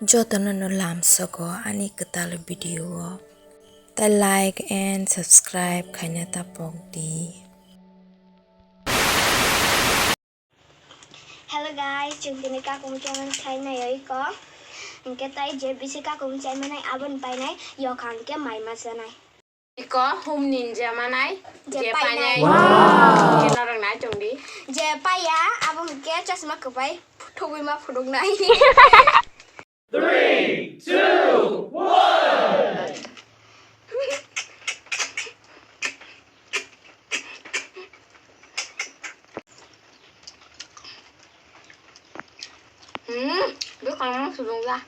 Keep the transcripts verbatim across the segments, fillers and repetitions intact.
Jotono no lamsogo ani kwtal video o. Tai like and subscribe khaina ta pok di. Hello guys, chwng tini kakumchai man khai nai oi ko. Hwnkhe tai je bisi kakumchai manai aboni painai yokha hwnkhe mai ma chanai. Iko hum ninja manai je painai. Wow. Hwnkhe norok nai chwng di. Je paiya abo hwnkhe chasma kwbai thugui ma phunuknai. Three, two, one. Hmm, bwkhakno sujungjak.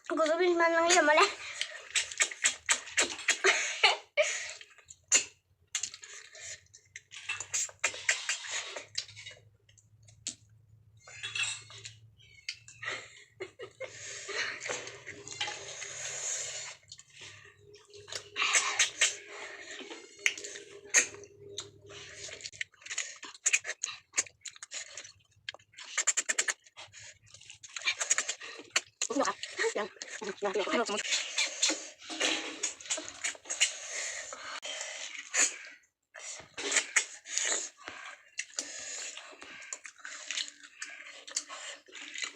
Kuzu bini manang ya male.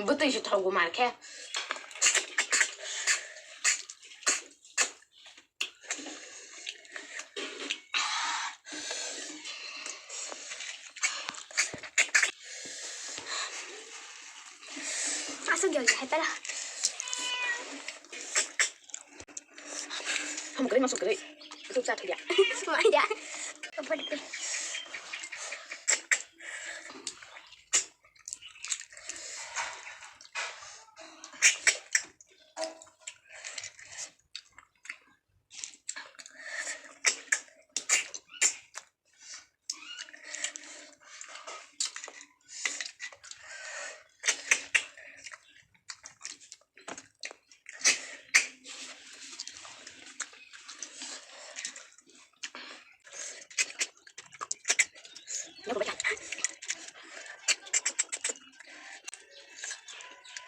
Bwtwi se thogo mar khe. Aswk jol jahai pera. Ham kwrwi, masuk kwrwi. Masuk cha thwiya. Maya.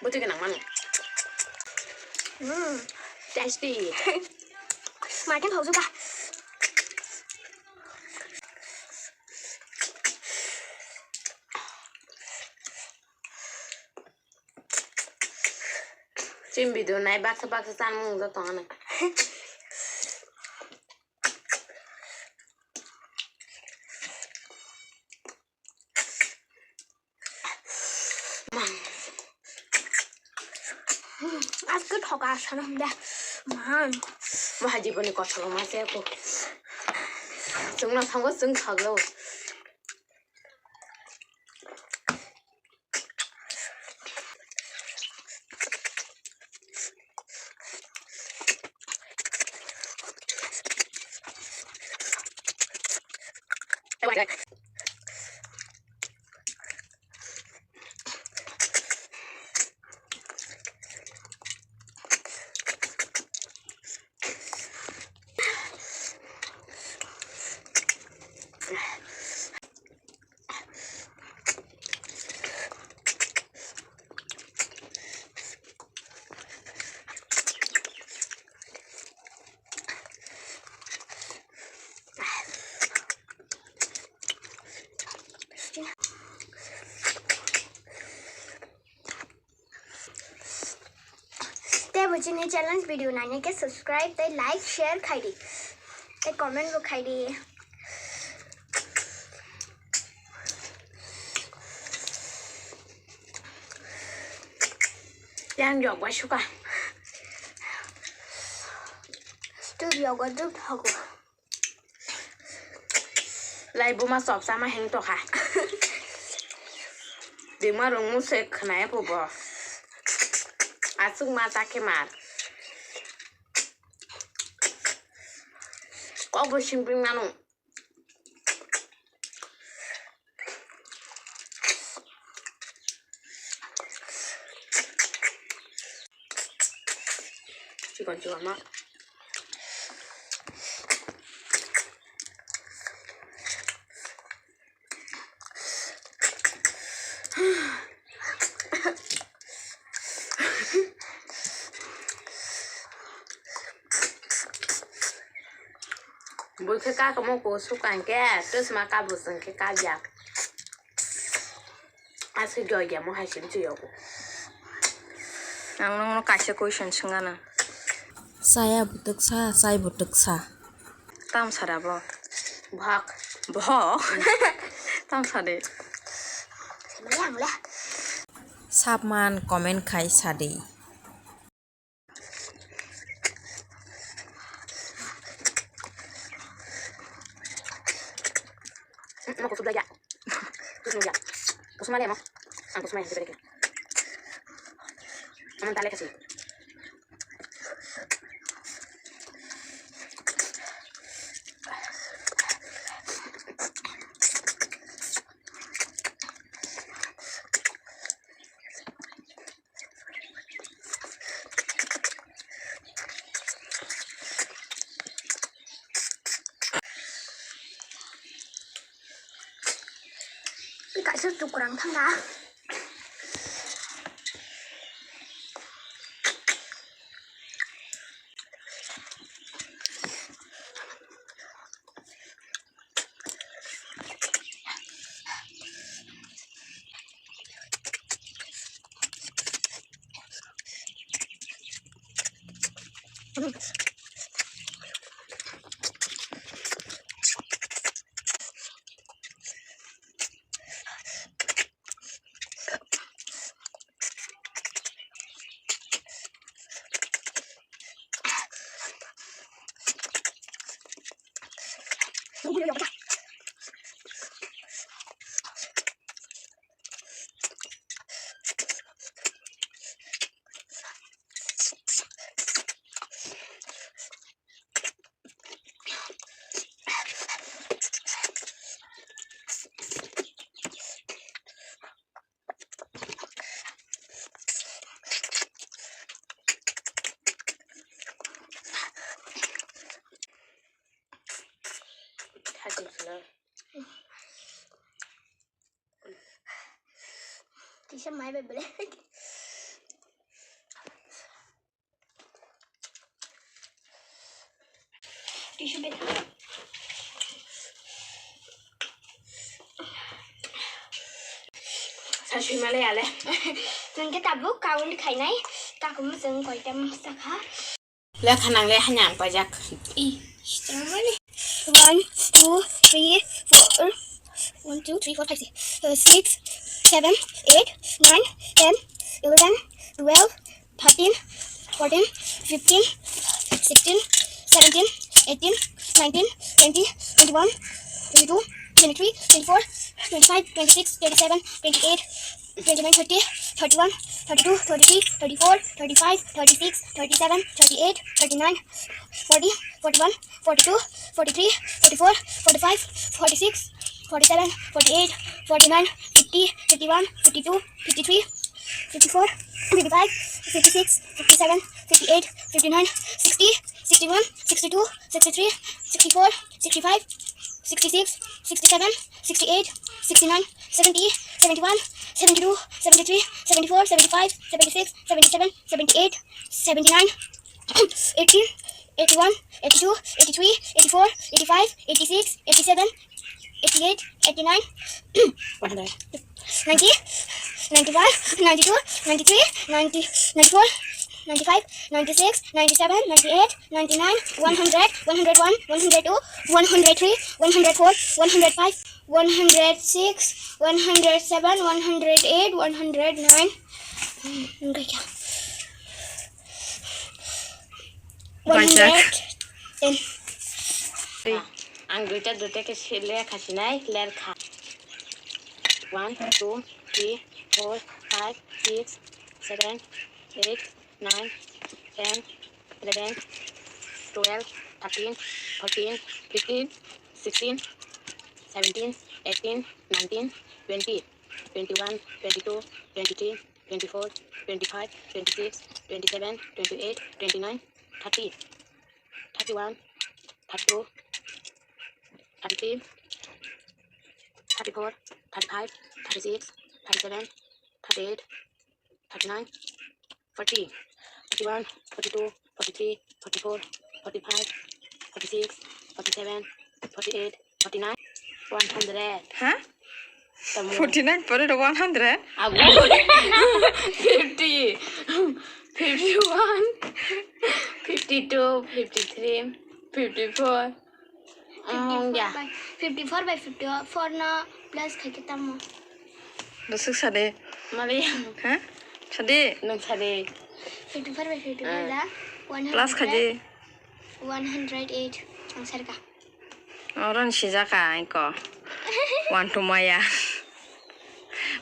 Bwtwi gwnang mano. Mm, tasty. Maikhe thokjwk kha. Chini video nai baksa baksa chanmung wngwi tongmani. Aske thoka sana hunda. Man. Mo hajiboni kothoma se ko. Chwngno thango chwng thaglo. Chini challenge video nainai khe subscribe tei like share khai di. Tei comment bo khai di. Yang jok bai suka. Studio go duk thogo. Lai buma chop chama heng tokha. Dima rung mu se khna ya bo. Asuk ma ta khe mar. Kok bo sing bring manu. Chikon chikon ma. Bui khe ka kamo ko sukang khe, twisma ka bwswng khe ka ya. Aswk joy ya mo hai se bwswk yogo. Ang nokno kaisa question swngana. Chaya bwtwksa, chai bwtwksa. Tam sara bo. Bhak. Bhak? Tam sade. Samani ang le. Sapman comment khai sadi. Mo kusubla ya. Kusubla ya. Kusuma le mo. Ang kusuma ya, sibere ke. Aman tale kasi. Kaisa chukrang thangna. Tisa mai bai bele. Tissue paper. Sasui male ale. Tungke tabuk count khainai. Takum jeng koitam sakha. Lekha nang le hanyang pajak. I, strong mani. One, two, three, four. One, two, three, four, five, six. Uh, six, seven, eight, nine, ten, eleven, twelve, thirteen, fourteen, fifteen, sixteen, seventeen, eighteen, nineteen, twenty, twenty-one, twenty-two, twenty-three, twenty-four, twenty-five, twenty-six, twenty-seven, twenty-eight, twenty-nine, thirty, thirty-one, thirty-two, thirty-three, thirty-four, thirty-five, thirty-six, thirty-seven, thirty-eight, thirty-nine, forty, forty-one, forty-two, forty-three, forty-four, forty-five, forty-six, forty-seven, forty-eight, forty-nine, fifty, fifty-one, fifty-two, fifty-three, fifty-four, fifty-five, fifty-six, fifty-seven, fifty-eight, fifty-nine, sixty, sixty-one, sixty-two, sixty-three, sixty-four, sixty-five, sixty-six, sixty-seven, sixty-eight, sixty-nine, seventy, seventy-one, seventy-two, seventy-three, seventy-four, seventy-five, seventy-six, seventy-seven, seventy-eight, seventy-nine, eighty, eighty-one, eighty-two, eighty-three, eighty-four, eighty-five, eighty-six, eighty-seven, eighty-eight, eighty-nine, one hundred, ninety, ninety-one, ninety-two, ninety-three, ninety, ninety-four, ninety-five, ninety-six, ninety-seven, ninety-eight, ninety-nine, one hundred, one hundred one, one hundred two, one hundred three, one hundred four, one hundred five, one hundred six, one hundred seven, one hundred eight, one hundred nine. One hundred ten. Ang duita duita khe se lekha sinai, lerkha. One, two, three, four, five, six, seven, eight, nine, ten, eleven, twelve, thirteen, fourteen, fifteen, sixteen, seventeen, eighteen, nineteen, twenty, twenty-one, twenty-two, twenty-three, twenty-four, twenty-five, twenty-six, twenty-seven, twenty-eight, twenty-nine, thirty, thirty-one, thirty-two, thirty-three, thirty-four, thirty-five, thirty-six, thirty-seven, thirty-eight, thirty-nine, forty, forty-one, forty-two, forty-three, forty-four, forty-five, forty-six, forty-seven, forty-eight, forty-nine, one hundred. Ha? Tamo. Forty-nine pore do one hundred? Abo. Fifty, fifty-one, fifty-two, fifty-three, fifty-four. Ang ya. Fifty-four by, fifty-four no plus khai khe tamo. Bwswk sadi. Mali. Ha? Sadi. Nwng sadi. Fifty-four by fifty-four da. Plus khaidi. One hundred eight. Ang serka. Oro ni sijaka angko. One to maya.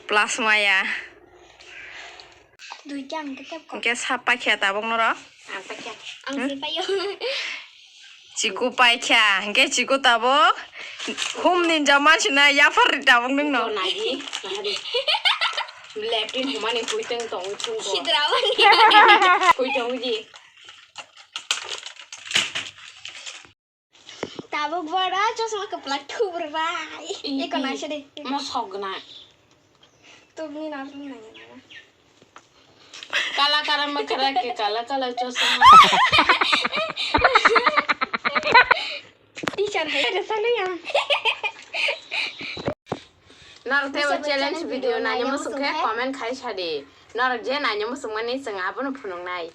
Plus maya. Duita ang tetep ko. Hingke sap paikha tabok norok? Ang paikha. Ang si paio. Chiku paikha, hingke chiku tabok. Hum ninja mansi na yaphar ri tabok nung no. Nagi, nahadi. Leptin humani huiteng tong chungko. Sidrawan. Huiteng uji. Tabuk bora chosma kwplak thubur bai. Iko naisidi. Mosok gwnang. Tubni narwkni nangya. Kala kala mwkhra khe kala kala chosma. Teacher hai da saliya. Norok teibo challenge video naina muchung khe comment khai sadi. Norok je naina muchungmani chwng abono phunuknai.